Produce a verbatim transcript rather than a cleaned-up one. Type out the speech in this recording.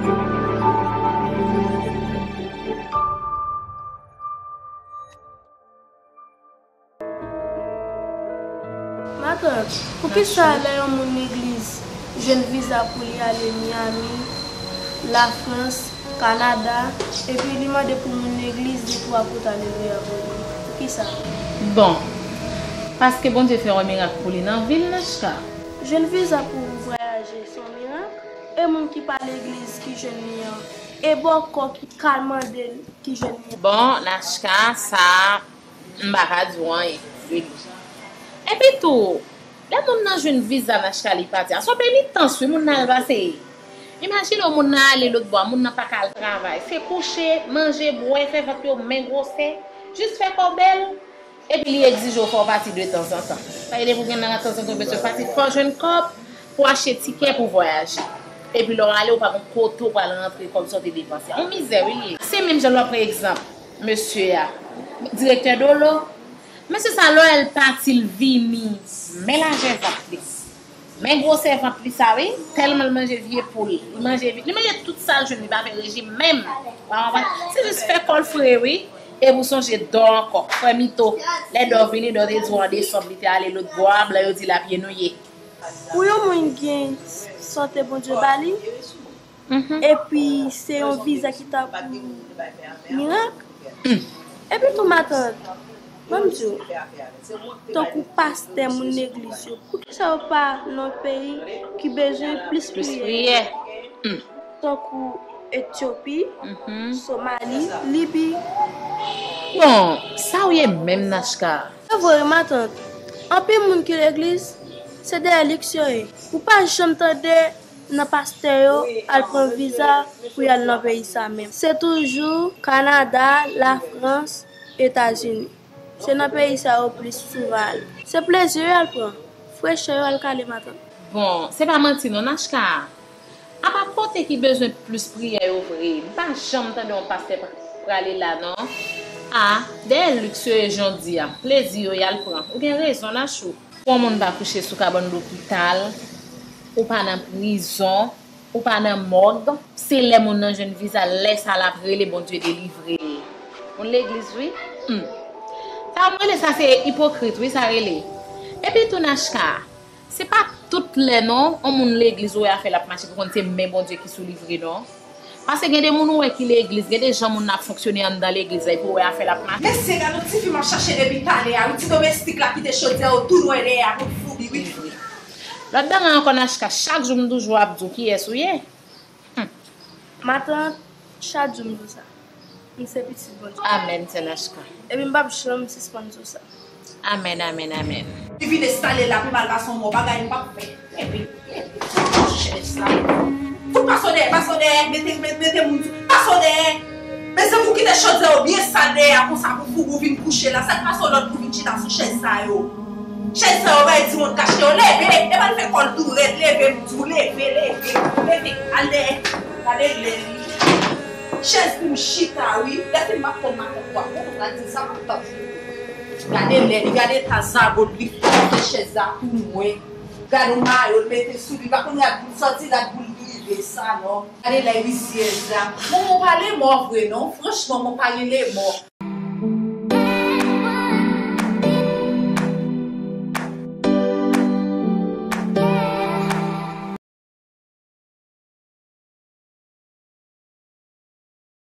Matant, poukisa lè yon moun legliz jwenn viza pou li ale Miami, Lafrans, Kanada, epi li mande pou moun legliz li pou apòte ale veye pou li? Poukisa? Bon, paske Bondye fè yon mirak pou li nan vil Nachka. Jwenn viza pou vwayaje se yon mirak? E moun ki pa legliz ki jwenn li an? E bòkò ki ka mande l ki jwenn li an? Bon, Nachka, sa, m pa ka di w anyen, really. Epi tou, lè moun nan jwenn viza Nachka li pati a, se yon penitans wi moun nan al pase. Imajine w moun nan ale lòtbò a, moun nan pa ka al travay. Se kouche, manje, bwè, fè vant yo men gwosè, jis fè kò w bèl. Epi li egzije w fò w pati de tanzantan. Sa vle di pou gen nan tanzantan w bezwen pati, fò w jwenn kòb pou w achte tikè pou w vwayaje. Epi lè w ale, ou pa gen kote w pral rantre kòb sa w te depanse a. Yon mizè wi li ye. Se menm jan lè w ap pran egzanp mesye a, direktè Dolo. Mesye sa lè w wè l pati l vini, men lajè vant li. Men gwosè vant li sa wi, tèlman l manje vye poul, li manje vye, li manje tout sa l jwenn, li pa fè rejim menm. Ou pa konprann? Se jis fè kò l fre wi, epi w sonje Dò ankò. Frè Mito, lè Dò vini, Dò te di w an desanm li te ale lòtbò a, blan yo di l ap ye nou ye. Pou yon moun gen sante Bondye ba li, epi se yon viza ki tankou mirak. Epi tou matant, ban m di w, tankou pastè, moun legliz yo, poukisa yo pa nan peyi ki bezwen plis priyè? Tankou Etyopi, Somali, Libi. Bon, sa w ye menm Nachka? Se vre wi matant, anpil moun ki legliz se dèyè liks yo ye. Ou pa janm tande nan pastè yo al pran viza pou y al nan peyi sa menm. Se toujou Kanada, Lafrans, Etazini. Se nan peyi sa yo plis souvan ale. Se plezi yo y al pran. Frechè yo al kale matant. Bon, se pa manti non Nachka. Apa kote ki bezwen plis priyè yo vre? M pa janm tande yon pastè prale la non. A, dèyè liks yo ye jan w di a. Plezi yo y al pran. Ou gen rezon Nachou. Pou yon moun pa kouche sou kabann lopital, ou pa nan prizon, ou pa nan mòg, se lè moun nan jwenn viza, lè sa l ap rele Bondye delivre l. Moun legliz wi. Hmm. Sa m rele sa se ipokrit wi sa rele. Epi tou Nachka, se pa tout lè non, yon moun legliz ou wè afè l ap mache pou konn se men Bondye ki sou li vre non. Paske gen de moun ou wè ki legliz, gen de jan moun nan ap fonksyone anndan legliz la epi ou wè afè l ap mache. Mesye gad yon tifi m ap chache depi talè a wi, ti domestik la kite chodyè yo tou nwè dèyè a pou l foubi wi. Lòt bagay ankò Nachka, chak jou m toujou ap di w kiyès ou ye. Matant, chak jou m di w sa. M se pitit Bondye. Amèn sè Nachka. Epi m p ap janm sispann di w sa. Amèn, amèn, amèn. Li vin estale la pi mal pase yon mò, bagay m p ap fè. Epi, epi, chèz la. Fout pase w dèyè, pase w dèyè, mete, mete, mete moun sou, pase w dèyè. Mezanmi, ou kite chodyè yo byen sal dèyè a konsa pou fout ou vin kouche la. Sa k pase w lòt pou vin chita sou chèz sa yo? Chèz sa yo bay di moun k achte yo. Leve, e pa l fè kò l tou rèd, leve, m di w, leve, leve, leve, al dèyè. Gade lè li. Chèz pou m chita, wi. Lè fini m ap tann matant w ap bon, w pral di sa m ap tann. Gade lè li, gade eta zagot li fè chèz la tou nwè. Gade yon mayo l mete sou li, pa konn rad pou l sòti, rad pou l rive sa non. Gade lè rizyèz la. Bon, mwen pa lemò vre non, franchman, mwen pa gen lemò.